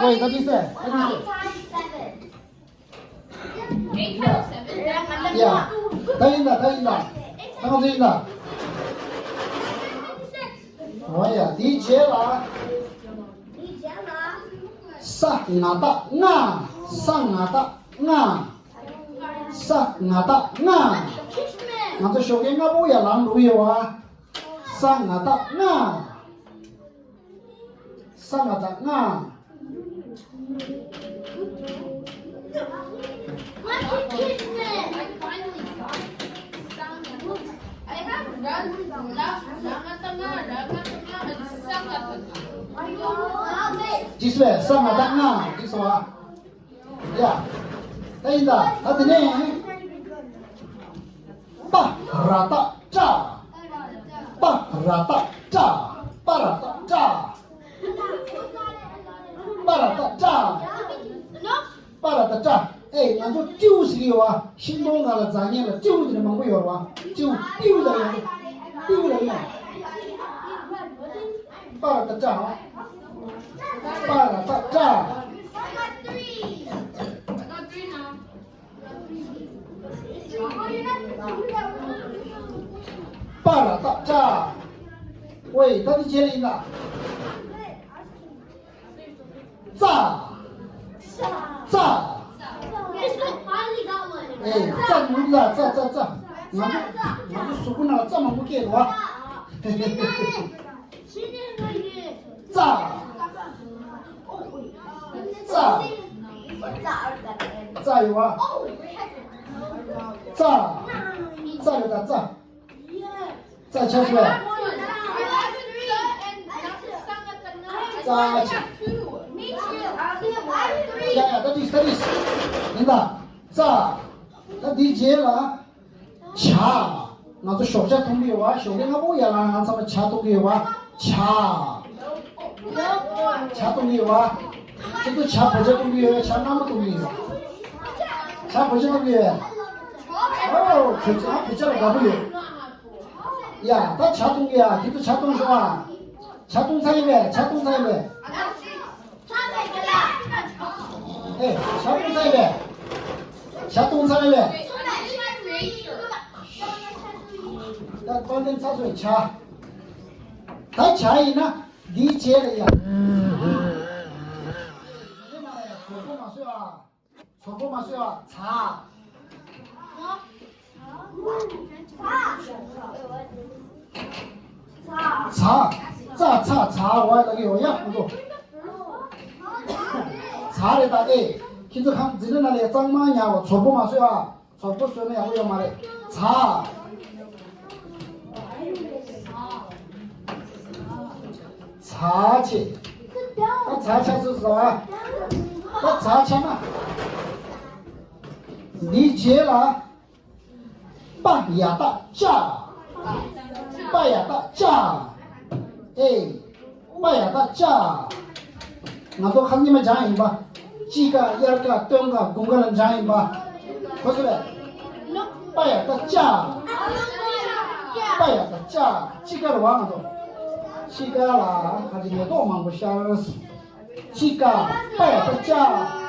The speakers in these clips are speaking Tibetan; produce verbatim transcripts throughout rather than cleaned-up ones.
Wait, what did you say? What did you say? Eight times seven. Yeah. ད་ཡིན་ད། ད་ཡིན་ད། ད་ང་ཚོ་ཡིན་ད། འོ་ཡ། དེའི་རྗེས་ལ། ས་ང་བཏགས་སྔ། ས་ང་བཏགས་སྔ། ས་ང་བཏགས་སྔ། ང་ཚོ་ཞོགས་ཀས་སྔ་པོ་ཡར་ལངས་འགྲོ་གི་ཡོད་པ། ས་ང་བཏགས་སྔ། ས་ང་བཏགས་སྔ། ཅི་སོ། ས་ང་བཏགས་སྔ། ཅི་སོ། ཡ། ད་ཡིན་ད། ད་དེ་ནས། པ་ར་བཏགས་པྲ། པ་ར་བཏགས་པྲ། པ་ར་བཏགས་པྲ། པ་ར་བཏགས་པྲ། པ་ར་བཏགས་པྲ། ཨེ། ང་ཚོ་སྤྲེའུ་ཟེར་གྱི་ཡོད་པ། ཤིང་སྡོང་ནང་ལ་འཛེག་མཁན་ལ་སྤྲེའུ་དེ་འདྲ་མང་པོ་ཡོད་རེད་པ། སྤྲེའུ། སྤྲེའུ་ལ་ཡོད། སྤྲེའུ་ལ་ཡོད། པ་ར་བཏགས་པྲ། པ་ར་བཏགས་པྲ། པ་ར་བཏགས་པྲ། ཝེ། ད་དེའི་རྗེས་ལ་ཡིན་ད། ཙ། ཙ། ཨེ། ཙ་ནོར་ལ། ཙ། ཙ། ཙ། ང་ཚོ། ང་ཚོ་གཟུགས་པོ་ནང་ལ་ཙ་མང་པོ་སྐྱེས་འདུག་པ། ཙ། ཙ། ཙ་ཡོད་པ། ཙ། ཙ་ཡོད་ད། ཙ། ཙ་ཆགས་སོང་། ཙ་ཆགས། ཡ་ཡ། ད་དེ་ད་དེ་ཡིན་ད། ཙ། ད་དེའི་རྗེས་ལ། ཇ། ང་ཚོ་ཞོགས་ཇ་འཐུང་གི་ཡོད་པ། ཞོགས་ཀས་སྔ་པོ་ཡར་ལངས། ང་ཚང་མ་ཇ་འཐུང་གི་ཡོད་པ། ཇ། ཇ་འཐུང་གི་ཡོད་པ། ཁྱེད་ཚོ་ཇ་བོད་ཇ་འཐུང་གི་ཡོད། ཇ་མངར་མོ་འཐུང་གི་ཡོད། ཇ་བོད་ཇ་འཐུང་གི་ཡོད། ཨོ། བོད་ཇ། བོད་ཇ་ལ་དགའ་པོ་ཡོད། ཡ། ད་ཇ་འཐུང་གི་ཡ། ཁྱེད་ཚོ་ཇ་འཐུང་ཤོག་ཨ། ཇ་འཐུང་ཚར་ཡིན་པས། ཇ་འཐུང་ཚར་ཡིན་པས། ཨེ། ཇ་འཐུང་ཚར་ཡིན་པས། ཇ་འཐུང་ཚར་ཡིན་པས། ད་དཔལ་ལྡན་ཚ་བོས་ཇ། ད་ཇ་ཡིན་ན་འདིའི་རྗེས་ལ་ཡ། ཚོགས་པ་མ་བཟོས་ཨ། ཚོགས་པ་མ་བཟོས་ཨ། ཚ། ཚ། ཙ། ཚ། ཚ། འོ་ལ་གི་འོ་ཡ། ཨ་ཚོ། ཚ་རེད་ད། ཨེ། ཁྱེད་ཚོ་ཁམས་འཛིན་གྲྭ་ནང་ལ་གཙང་མ་ཉར་བ། ཚོགས་པ་མ་བཟོས་ཨ། ཚོགས་པ་བཟོས་ན་ཡག་པོ་ཡོད་མ་རེད། ཚ། ཚ་ཆེ། ད་ཚ་ཆགས་སོང་ཟེར་བ། ད་ཚ་ཆགས་ན། འདིའི་རྗེས་ལ། པ་ཡ་བཏགས་པྲ། པ་ཡ་བཏགས་པྲ། ཨེ། པ་ཡ་བཏགས་པྲ། ང་ཚོ་ཁ་སང་ཉི་མ་སྦྱངས་ཡིན་པ། དཔྱིད་ཀ། དབྱར་ཀ། སྟོན་ཀ། དགུན་ཁ་ལ་སྦྱངས་ཡིན་པ། གོ་སོང་པས། པ་ཡ་བཏགས་པྲ། པ་ཡ་བཏགས་པྲ། དཔྱིད་ཀ་རེད་པ། ང་ཚོ་དཔྱིད་ཀ་ལ་ཁ་ཅིག་མེ་ཏོག་མང་པོ་ཤར། དཔྱིད་ཀ། པ་ཡ་བཏགས་པྲ།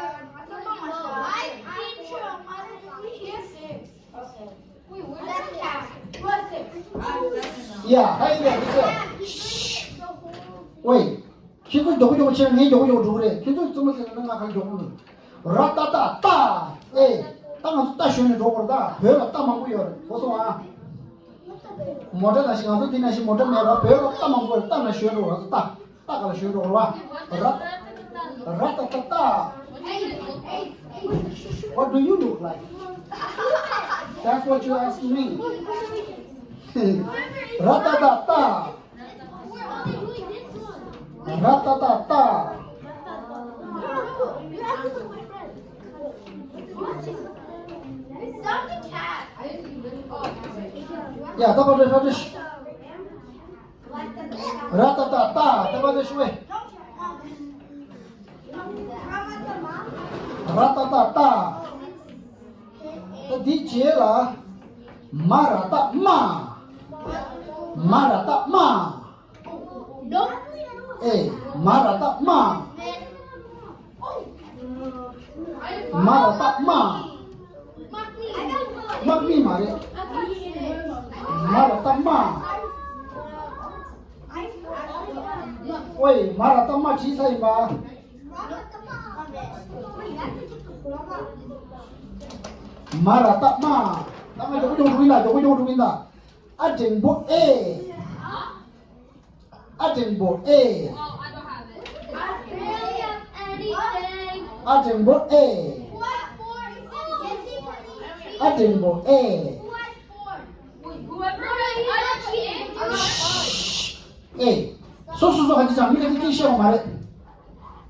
ཡ། ཧ་ཡིན་ཡ། དེ་ཚོ། ཝེ། ཁྱེད་ཚོ་མགྱོགས་པོ་མགྱོགས་པོ་བྱས་ན་ངས་མགྱོགས་པོ་མགྱོགས་པོ་འགྲོ་གི་རེད། ཁྱེད་ཚོ་རྩུབ་མོ་བྱས་ན་ང་ག་རེ་མགྱོགས་པོ་འགྲོ། ར་ཏ་ཏ་རྟ། ཨེ། ད་ང་ཚོ་རྟ་ཞོན་ནས་འགྲོ་དགོས་རེད། ད་བོད་ལ་རྟ་མང་པོ་ཡོད་རེད། གོ་སོང་ཨ། མོ་ཊ་ནང་བཞིན། ང་ཚོ་འདི་ནང་བཞིན་མོ་ཊ་མེད་པ། བོད་ལ་རྟ་མང་པོ་ཡོད་རེད། རྟ་ནང་ཞོན་འགྲོ། ང་ཚོ་རྟ། རྟ་ག་ལ་ཞོན་འགྲོ་རེད་པ། ར། ར་ཏ་ཏ་རྟ། What do you look like? That's what you asked me. ར་ཏ་ཏ་རྟ། ར་ཏ་ཏ་རྟ། ཡ། ད་པ་ཏྲ་ཧྲ་ཏྲ་ཤི། ར་ཏ་ཏ་རྟ། ད་པ་ཏྲ་ཤི་ཝེ། ར་ཏ་ཏ་རྟ། ད་འདིའི་རྗེས་ལ། མ་ར་བཏགས་མྲ། མ་ར་བཏགས་མྲ། ཨེ། མ་ར་བཏགས་མྲ། མ་ར་བཏགས་མ། དམག་མི་མ་རེད། མ་ར་བཏགས་མ། ཨོའི། མ་ར་བཏགས་མ་བྲིས་ཚར་ཡིན་པ། མ་ར་བཏགས་མ། ད་ང་མགྱོགས་པོ་མགྱོགས་པོ་འགྲོ་གི་ཡིན་ད། མགྱོགས་པོ་མགྱོགས་པོ་འགྲོ་གི་ཡིན་ད། ཨ་འགྲེང་བུ་ཨེ། ཨ་འགྲེང་བུ་ཨེ། ཨ་འགྲེང་བུ་ཨེ། ཨ་འགྲེང་བུ་ཨེ། ཨེ། སོ་སོ་སོ་ཧ་ཅི་ཅང་མི་ཁ་ཅིག་ཅིག་བཤད་འོང་མ་རེད།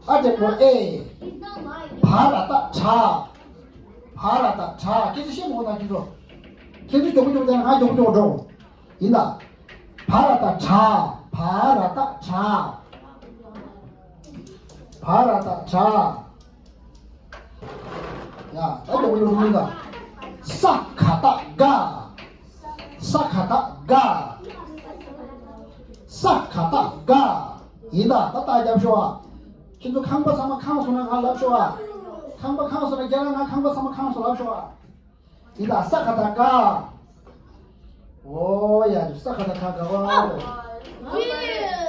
ཨ་འགྲེང་བུ་ཨེ། བ་ར་བཏགས་བྲ། བ་ར་བཏགས་བྲ། ཁྱེད་ཚོ་བཤད་མི་འོང་ད་ཁྱེད་ཚོ། ཁྱེད་ཚོ་མགྱོགས་པོ་མགྱོགས་པོ་བསྡད་ན་ང་མགྱོགས་པོ་མགྱོགས་པོ་འགྲོ། ཡིན་ད། བ་ར་བཏགས་བྲ། བ་ར་བཏགས་བྲ། བ་ར་བཏགས་བྲ། ཡ། ད་མགྱོགས་པོ་མགྱོགས་པོ་ཡིན་ད། ས་ག་བཏགས་སྒ། ས་ག་བཏགས་སྒ། ས་ག་བཏགས་སྒ། ཡིན་ད། ད་རྟགས་རྒྱབ་ཤོག་ཨ། ཁྱེད་ཚོ་ཁང་པ་ཚང་མ་ཁེངས་སོང་ན་ང་ལབ་ཤོག་ཨ། ཁང་པ་ཁེངས་སོང་ན། རྒན་ལགས། ང་ཁང་པ་ཚང་མ་ཁེངས་སོང་ལབ་ཤོག་ཨ། ཡིན་ད། ས་ག་བཏགས་སྒ། ཨོ་ཡ། ས་ག་བཏགས་སྒ་བ། ས་ག་བཏགས་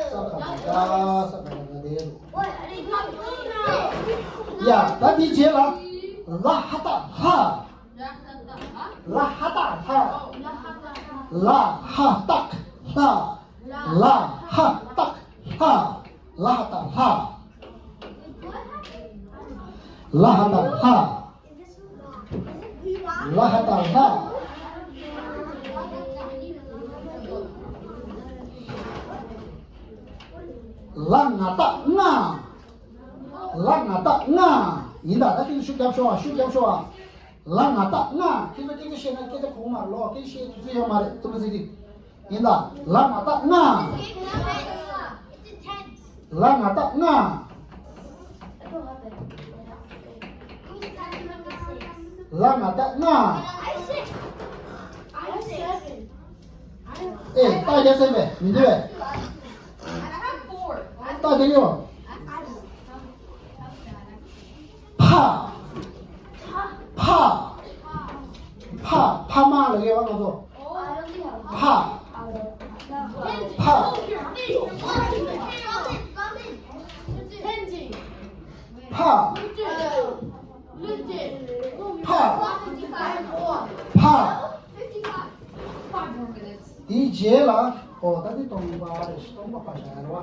སྒ། ས་ག་བཏགས་སྒ་དེ། ཡ། ད་དེའི་རྗེས་ལ་ལ་ཧ་བཏགས་ལྷ། ལ་ཧ་བཏགས་ལྷ། ལ་ཧ་བཏགས་ལྷ། ལ་ཧ་བཏགས་ལྷ། ལ་ཧ་བཏགས་ལྷ། ལ་ཧ་བཏགས་ལྷ། ལ་ཧ་བཏགས་ལྷ། ལ་ང་བཏགས་ལྔ། ལ་ང་བཏགས་ལྔ། ཡིན་ད། ད་ཁྱེད་ཚོ་ཤུགས་རྒྱབ་ཤོག་ཨ། ཤུགས་རྒྱབ་ཤོག་ཨ། ལ་ང་བཏགས་ལྔ། ཁྱེད་ཚོ་སྐད་ཆ་བཤད་ན་སྐད་ཆ་གོ་མ་རེད་ལོ། སྐད་ཆ་བཤད་དུས་ཚོད་ཡོད་མ་རེད། ཙི་མ་ཙི་ཙི། ཡིན་ད། ལ་ང་བཏགས་ལྔ། ལ་ང་བཏགས་ལྔ། ལ་ང་བཏགས་ལྔ། ཨེ། རྟགས་རྒྱབ་ཟིན་པས་མི་འདུག་པས། རྟགས་རྒྱབ་ཡོད། ཕ། ཕ། ཕ། ཕ་མ་ལབ་ཀྱི་ཡོད་པ་ང་ཚོ། ཕ། ཕ། ཕ། ཕ། ཕ། དེའི་རྗེས་ལ། ཨོ། ད་འདི་སྟོང་པ་རེད། སྟོང་པ་ཕར་བཞག་ཡ་རེད་པ།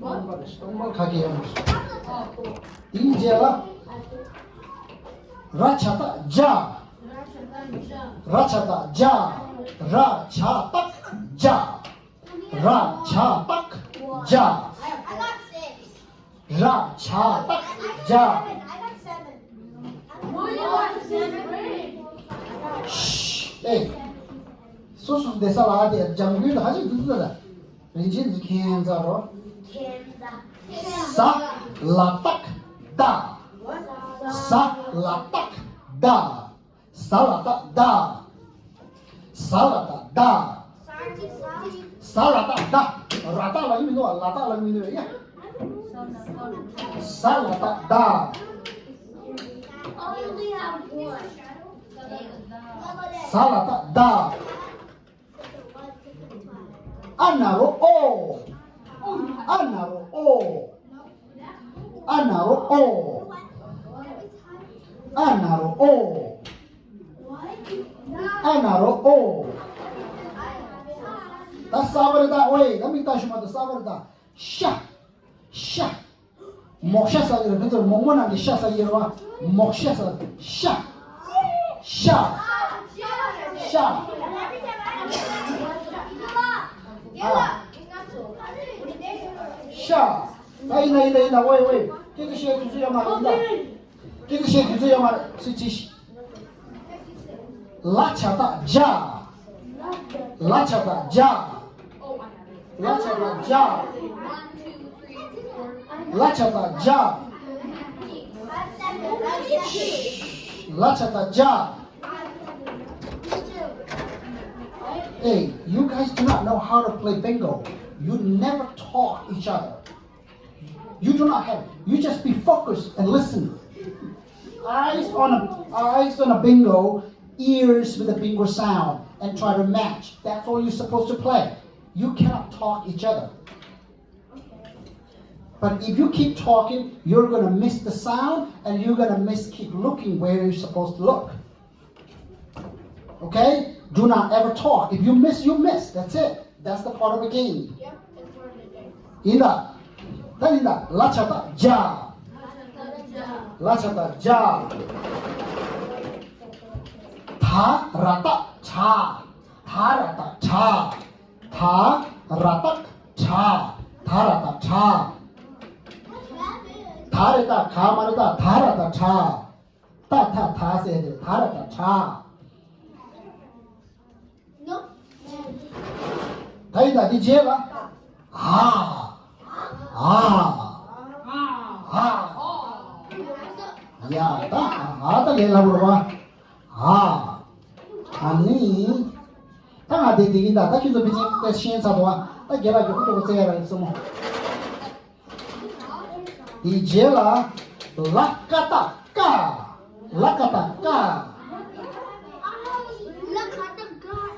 སྟོང་པ་རེད། སྟོང་པ་ག་གེ་ཡོང་མ་སོང་། དེའི་རྗེས་ལ་ར་ཆ་བཏགས་རྗ། ར་ཆ་བཏགས་རྗ། ར་ཆ་བཏགས་རྗ། ར་ཆ་བཏགས་རྗ། ར་ཆ་བཏགས་རྗ། ཨེ། སོ་སོ་བསྡད་ས་ལ་དེ་ལྗང་གུ་ལ་ཧ་ཅང་འདུག་ལ། རིན་ཆེན་གྱི་ཁྱད་མཚར་རོ། ས་ལ་བཏགས་སྡ། ས་ལ་བཏགས་སྡ། ས་ལ་བཏགས་སྡ། ས་ལ་བཏགས་སྡ། ས་ལ་བཏགས་སྡ། ར་བཏགས་ལ་ཡིན་མི་འདུག་ལ་བཏགས་ལ་ཡིན་མི་འདུག་ཡ། ས་ལ་བཏགས་སྡ། ས་ལ་བཏགས་སྡ། ཨ་ན་རོ་ཨོ། ཨ་ན་རོ་ཨོ། ཨ་ན་རོ་ཨོ། ཨ་ན་རོ་ཨོ། ཨ་ན་རོ་ཨོ། ད་གསར་པ་རེད་ད། ཨོའི། ད་མིག་ལྟ་ཤོག་མ་གཏོགས་གསར་པ་རེད་ད། ཤ། ཤ། མོག་ཤ་ཟ་གི་རེད། ཁྱོད་ཚོ་མོག་མོག་ནང་གི་ཤ་ཟ་གི་རེད་པ། མོག་ཤ་ཟ། ཤ། ཤ། ཤ། ཨ། ཤ། ཨ། ཡིན་ན་ཡིན་ན་ཡིན་ན། ཝེ་ཝེ། སྐད་ཆ་བཤད་དུས་ཚོད་ཡོད་མ་རེད་ད། སྐད་ཆ་བཤད་དུས་ཚོད་ཡོད་མ་རེད། སུ་ཅི། ལ་ཆ་བཏགས་ལྗ། ལ་ཆ་བཏགས་ལྗ། ལ་ཆ་བཏགས་ལྗ། ལ་ཆ་བཏགས་ལྗ། ལ་ཆ་བཏགས་ལྗ། Hey, you guys do not know how to play bingo. You never talk each other. You do not have. You just be focused and listen. Eyes on a eyes on a bingo, ears with a bingo sound, and try to match. That's all you're supposed to play. You cannot talk each other. But if you keep talking, you're gonna miss the sound, and you're gonna miss keep looking where you're supposed to look. Okay? Do not ever talk. If you miss, you miss. That's it. That's the part of the game. Yep, it's part of the game. ཡིན་ད། ད་ཡིན་ད། ལ་ཆ་ད་རྒྱ། ལ་ཆ་ད་རྒྱ། ད་ར་ད་དྲ། ད་ར་ད་དྲ། ད་ར་ད་དྲ། ད་ར་ད་དྲ། ད་རེད་ད་ག་མ་རེད་ད། ད་ར་ད་དྲ། ཏ་ཐ་ཐ་ཟེར་དེ་ད་ར་ད་དྲ། ད་ཡིན་ད་འདི་རྗེས་ལ། ཨ། ཨ། ཨ། ཡ་ད་ཨ་ད་ལས་སླ་པོ་རེད་པ། ཨ། ཨ་ནི། ད་ང་དེ་འདི་གིན་ད་ད་ཁྱོད་ཚོ་ཕལ་ཆེར་དེ་ཤེས་ཚར་འདུག་ཨ། ད་རྒན་ལགས་ཀྱི་ཧུ་ཏོ་གོ་ཙེ་ཡ་ར་ཡོད་སོ་མོ། དེའི་རྗེས་ལ། ལ་ཀ་ཏ་ཀ། ལ་ཀ་ཏ་ཀ།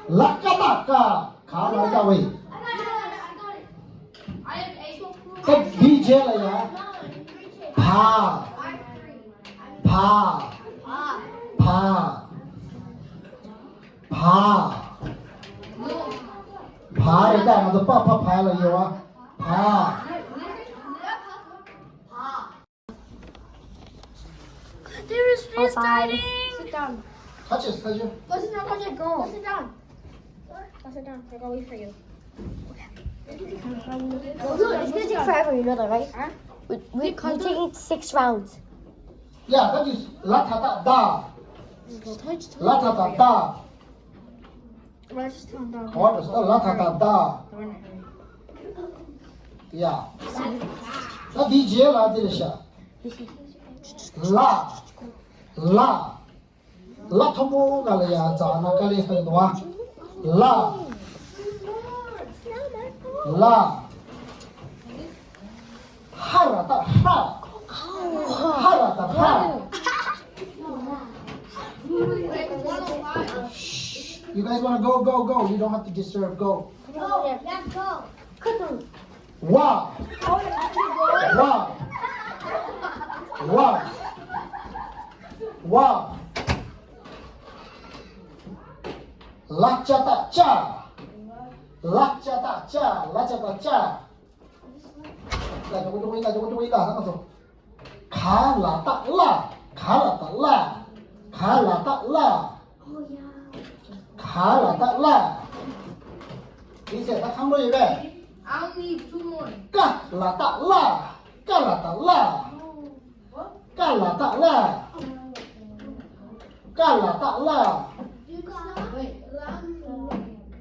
ལ་ཀ་ཏ་ཀ། ག་ལ་ཀ་བའི། ད་དེའི་རྗེས་ལ་ཡ། བ། བ། བ། བ། བ་རེད་ད། ང་ཚོ་པ་ཕ་བ་ལ་ཡོད་བ། བ། There is freestyle. Sit down. Touch it, touch it. Go sit down. Go sit down. Go sit down. I'll go wait for you. It's gonna take forever, you know that, right? Huh? We, we, we're taking six rounds. Yeah, that is la ta ta da. La ta ta da. What is ta ta? What is la ta ta da? Yeah. ད་འདི་རྗེས་ལ་འདི་ལ་ཤ། ལ། ལ། ལ་མཐོན་པོ་ག་ལ་ཡ་ཙ་ན་ཀ་ལེ་ཧན་དུ་བ། ལ། ལ། ཧ་ར་ད་ཧ། ཧ་ར་ད་ཧ། Shh. You guys wanna go, go, go. You don't have to disturb. Go. Go. Yeah, go. ཝ། ཝ། ཝ། ཝ། ལ་ཅ་ཏ་ཅ། ལ་ཅ་ཏ་ཅ། ལ་ཅ་ཏ་ཅ། ལ་ཅ་ཏ་ཅ། ག་ལ་ཏ་ལ། ག་ལ་ཏ་ལ། ག་ལ་ཏ་ལ། ག་ལ་ཏ་ལ། དེ་ཚེ་ད་ཁམ་རོ་ཡོད་པས། I only need two more. ཀ་ལ་ཏ་ལ། ཀ་ལ་ཏ་ལ། ཀ་ལ་ཏ་ལ། ཀ་ལ་ཏ་ལ། Wait.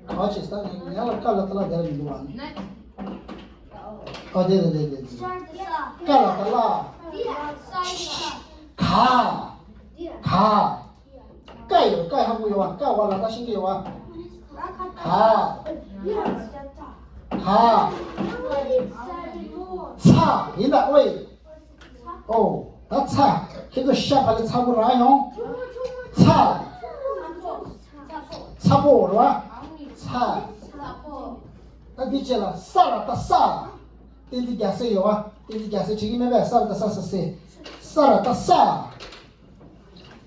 ཨོ་ཅེ་ས་ཡ་ལ་ཀ་ལ་ཏ་ལ་དེ་ལ་མི་འདུག་བ། Next. ཨོ་དེ་དེ་དེ་དེ། Start the song. ཀ་ལ་ཏ་ལ། Yeah, start the song. ག། ག། ཀ་ཡོད། ཀ་ཧ་གོ་ཡོད་བ། ཀ་བ་ལ་ད་ཤིང་གི་ཡོད་བ། ག། ག། ཚ། ཡིན་ད་ཨོ་ཡེ། ཨོ། ད་ཚ། ཁྱེད་ཚོ་ཤ་བ་ལ་ཚ་པོ་རག་ཡོང་། ཚ། ཚ་པོ་རེད་བ། ཚ། ད་འདི་བྱས་ལ་ས་ར་ད་ས། བསྟན་འཛིན་རྒྱལ་སྲས་ཡོད་བ། བསྟན་འཛིན་རྒྱལ་སྲས་བྱེད་ཀྱི་མེད་པས། ས་ར་ད་ས་ས་ས། ས་ར་ད་ས།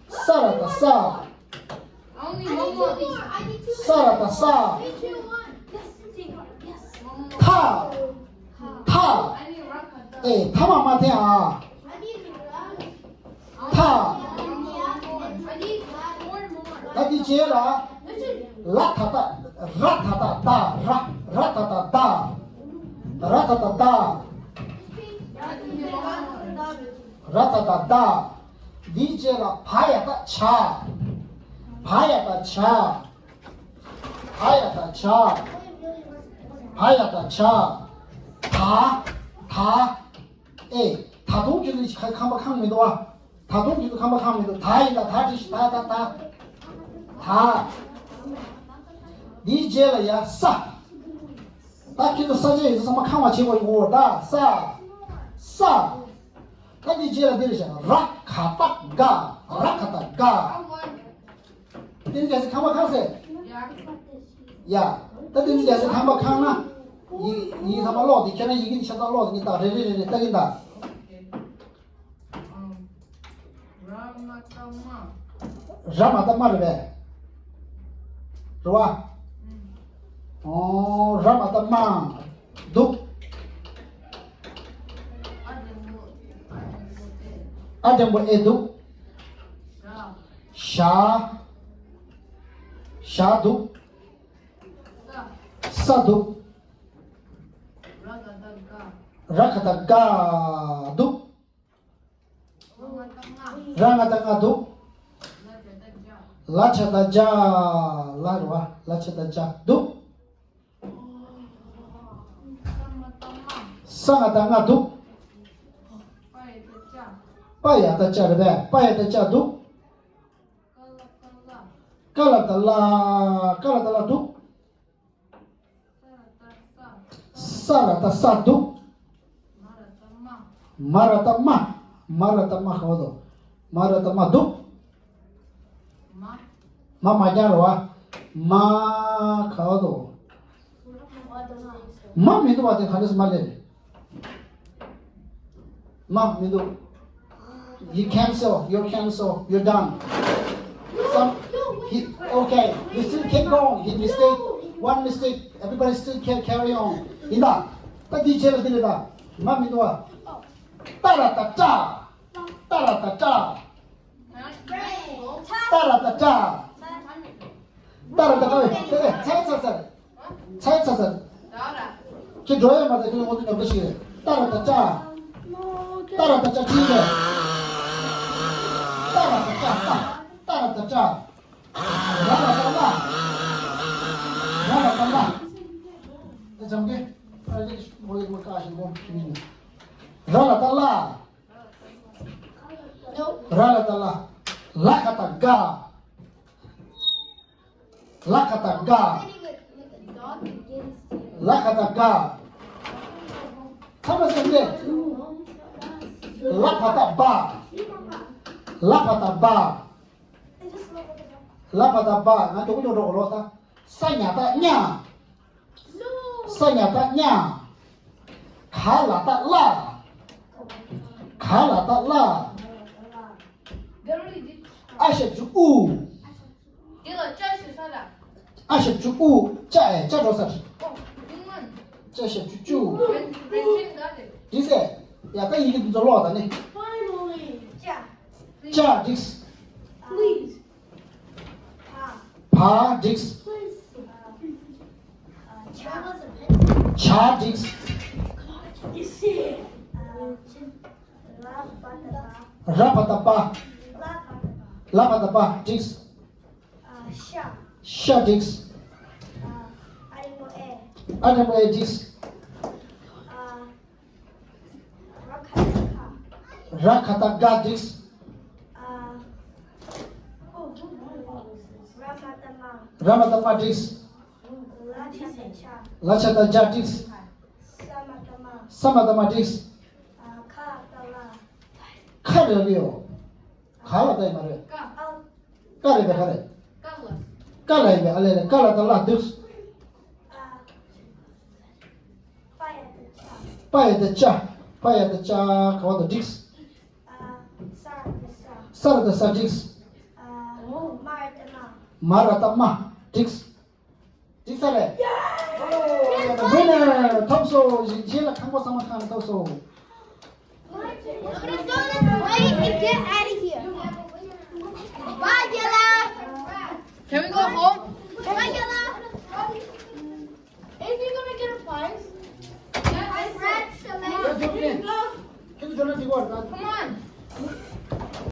ས་ར་ད་ས། Only one more. ས་ར་ད་ས། ཐ། ཐ། ཨེ་ཐ་མ་མ་འཐེན་ཨ། ཐ། ད་འདི་རྗེས་ལ། ལ་ཐ་ད། ར་ཐ་ད་ད། ར། ར་ཐ་ད་ད། ར་ཐ་ད་ད། ར་ཐ་ད་ད། འདིའི་རྗེས་ལ་བ་ཡ་ད་བྱ། བ་ཡ་ད་བྱ། བ་ཡ་ད་བྱ། བ་ཡ་ད་བྱ། ད། ད། ཨེ། ད་དུང་ཁྱོད་ཚོ་ཁ་ཁམས་པ་ཁེངས་མི་འདུག་བ། ད་དུང་ཁྱོད་ཚོ་ཁམས་པ་ཁེངས་མི་འདུག་ད་ཡིན་ད། ད་བྲིས་ཤིག་ད་ད་ད། ད། འདིའི་རྗེས་ལ་ཡ་ས། ད་ཁྱེད་ཚོ་ས་ཆ་ཡིན་ཚོ་ཚང་མ་ཁེངས་པ་བྱེད་དགོས་ཡོད་ད། ས། ས། ད་འདིའི་རྗེས་ལ་འདི་རེད་བཞག་ར་ཁ། ཁ་བཏགས་དགའ། ར་ཁ་བཏགས་དགའ། བསྟན་འཛིན་རྒྱལ་མཚན་ཁང་པ་གང་ཟེར། ཡ། ད་བསྟན་འཛིན་རྒྱལ་མཚན་ཁང་པ་གང་ན། ཡིག་ཡིག་ཚང་མ་ཀློག་དེ། ཁྱེད་རང་ཡི་གེ་འདི་ཆ་ཚང་ཀློག་དེ། ངས་ད་རེ་རེ་རེ་རེ་ལྟ་གིན་ད། ར་མ་བཏགས་རྨ། ར་མ་བཏགས་རྨ་རེད་པས། རེད་བ། ཨོ། ར་མ་བཏགས་རྨ། འདུག་ཨ་འགྲེང་བུ་ཨེ། འདུག་ཞ། ཞ་འདུག་ས་འདུག་ར་ག་བཏགས་དགའ། འདུག་ར་ང་བཏགས་ང་འདུག་ལ་ཇ་བཏགས་ལྗ། ལ་རེད་བ། ལ་ཇ་བཏགས་ལྗ། འདུག་ས་ང་བཏགས་སྔ། འདུག་པ་ཡ་བཏགས་པྱ་རེད་པས། པ་ཡ་བཏགས་པྱ། འདུག་ཀ་ལ་བཏགས་ཀླ། ཀ་ལ་བཏགས་ཀླ། འདུག་ས་ལ་བཏགས་སྲ། འདུག་མ་ལ་བཏགས་སྨ། མ་ལ་བཏགས་སྨ། ག་བ་དོ། མ་ལ་བཏགས་སྨ། འདུག་མ། མ་མ་རྐྱང་རེད་བ། མ། ག་བ་དོ། མ་མི་འདུག་བ། དེ་ག་འདྲ་སེ་མ་ལས་རེད། མ་མི་འདུག You cancel, you cancel, you're done. Some, he, okay, you still keep going. He mistake, one mistake, everybody still can carry on. ཡིན་ད། ད་འདི་བྱས་ལ་འདི་རེད་ད། མ་མི་འདུག་བ། ཏ་ར་བཏགས་ཏྲ། ཏ་ར་བཏགས་ཏྲ། ཏ་ར་བཏགས་ཏྲ། ཏ་ར་བཏགས་ཏྲ། ཚར་ཚར་ཚར། ཚར་ཚར་ཚར། ཁྱེད་འགྲོ་ཡ་མ་རེད། ཁྱེད་ངོ་ཚ་ཉོབ་ཏོ་ཞིག་རེད། ཏ་ར་བཏགས་ཏྲ། ཏ་ར་བཏགས་ཏྲ་ཅི་རེད། ཏ་ར་བཏགས་ཏྲ། ཏ། ཏ་ར་བཏགས་ཏྲ། ར་ལ་བཏགས་རླ། ར་ལ་བཏགས་རླ། ཨེ་འཇམ་གི། ཨ་ལེ་མོ་ཡེ་མོ་ཀ་ཞིག་མོ་ཁྱི་མི་ནི། ར་ལ་བཏགས་རླ། ར་ལ་བཏགས་རླ། ལ་ག་བཏགས་དགའ། ལ་ག་བཏགས་དགའ། ལ་ག་བཏགས་དགའ། ཚང་མ་སེམས་ཏེ། ལ་བ་བཏགས་སྦ། ལ་བ་བཏགས་སྦ། ལ་བ་བཏགས་སྦ། ང་འགྲོ་གི་འགྲོ་འགྲོ་གི་ལོ་ད། ས་ཉ་བཏགས་སྙ། ས་ཉ་བཏགས་སྙ། ག་ལ་བཏགས་གླ། ག་ལ་བཏགས་གླ། ཨ་ཞབས་ཀྱུ་ཨུ། དེ་ལ་ཅ་ཞབས་ས་ར། ཨ་ཞབས་ཀྱུ་ཨུ། ཅ་ཨེ་ཅ་འགྲོ་ས་རེད། ཨོ། ཡིན་མ། ཅ་ཞབས་ཀྱུ་ཅུ། རེ་རེ་བཞིན་ག་རེད། འདི་ཟེར། ཡ་ད་ཡི་གེ་འདི་ཚོ་ཀློག་ད་ནི། Finally. ཅ། ཅ་འགྲིགས། Please. བ་འགྲིགས། Please. ཅ་འགྲིགས། ར་བ་བཏགས་རྦ། ལ་བ་བཏགས་ལྦ། འགྲིགས། ཤ། ཤ་འགྲིགས། ཨ་འགྲེང་བུ་ཨེ། ཨ་འགྲེང་བུ་ཨེ་འགྲིགས། ར་ག་བཏགས་དགའ། འགྲིགས། ར་མ་བཏགས་རྨ། འགྲིགས། ལ་ཆ་བཏགས་ལྗ། འགྲིགས། ས་མ་བཏགས་སྨ། འགྲིགས། ཁ་རེད་ཡོ། ག་ལ་བཏགས་ཡོད་མ་རེད། ཀ་རེད་པས། ག་རེད། ཀ་ལ་ཡིན་པས། ཨ་ལས་ལས། ཀ་ལ་བཏགས་གླ། འགྲིགས། པ་ཡ་བཏགས་པྱ། པ་ཡ་བཏགས་པྱ། ག་བ་དོ། འགྲིགས། ས་ར་བཏགས་སྲ། འགྲིགས། མ་ར་བཏགས་རྨ། འགྲིགས། འགྲིགས་ས་རེད། Winner ཐོབ་སོང་། རྗེས་ལ་ཁང་པ་ཚང་མ་ཁང་ནས་ཐོབ་སོང་། Wait and get out of here. Bye, Dylan. Can we go home? Bye, Dylan. If you're gonna get a prize, congratulations. Can you go? Can you go?